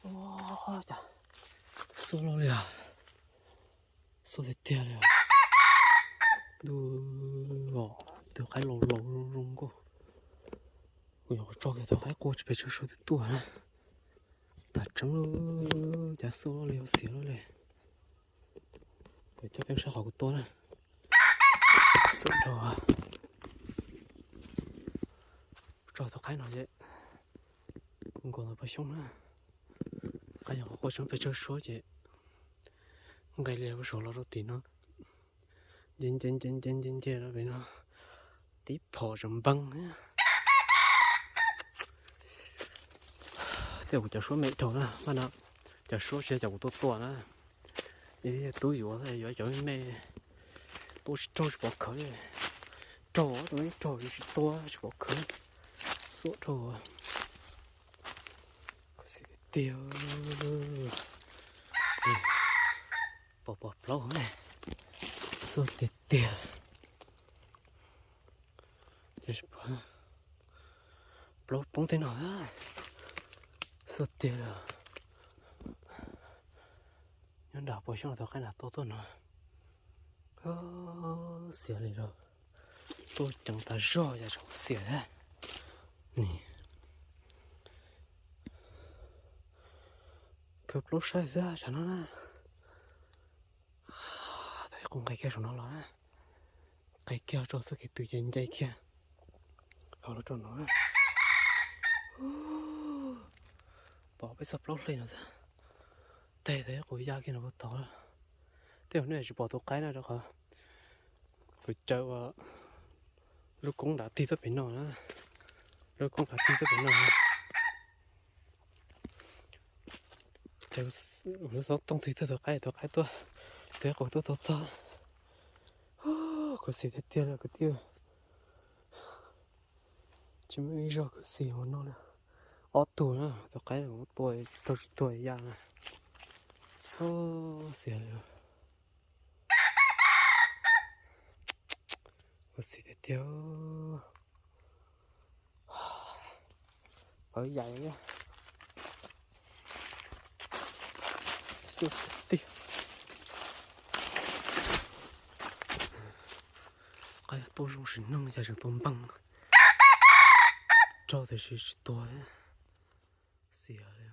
Ua cas xuaj loj li os. Xuaj tiag tiag li os. Ntuj, tus qaib laus laus zoo zoo nkauj. Kuv nyuam qhuav tso kiag tus qaib qua tsis pes tsawg suab twb tuaj na. Tas tseeb lawm, cas xuaj loj li, xiav loj li. Kuv coj peb saib qhov kuv tua na. Xuaj rau, tso tus qaib no ces kuv nkaus ntawm pog xyoob na. Qaib nyuam qhuav qua tseeb pes tsawg suab ces nqes li pem saud los rau tim no. Nce nce nce nce nce nce rau pem no, tib phom tseem npeeg. Thiab kuv cov suab me dhau na, mas no cov suab tsis yog cov kuv tuaj tua na. Yog tub yuav, yuav cov me me, tua tsis raug tsis pov khawv li. Raug tus me raug tsis tua tsis pov khawv. Xuaj dhau. Khuv xim tiag tiag. Pom pom plaub ne, xuaj tiag tiag. Plaub poob tej no, xuaj tiag li. Nyob nram pog xyoob tus qaib nram tuaj tuaj no. Xiav li lawm, tuaj ceev tas zog cas tseem xiav thiab. Khaws plaub saib xwb tsam no na. Tab sis kuv nqis kiag saum no los na, nqis kiag rau txoj kev twg ces nce kiag hauv lawm rau no. Pom peb txoj plaub hli no xwb, tes tes kuv ya kiag no puag tod. Tej zaum nej tsis pom tus qaib na rau qhov kuv caw ua lub koob nram tig tuaj pem no na, lub koob nram tig tuaj pem no. Ces lub xov tooj twg tuaj tus qaib, tus qaib tuaj, tus qaib tuaj tau txog. Khuv xim tiag tiag li kwv tij. Tsis muaj ib zaug khuv xim ua no li. Ob tug na, tus qaib tua, tua tsis tuag ya na. Xiav li. Khuv xim tiag tiag. Pawv yaim li. Xub tiag. Qaib tuaj zoo sim neej cas tseem tua npeeg. Raug tiam sis tsis tuag. Xiav li.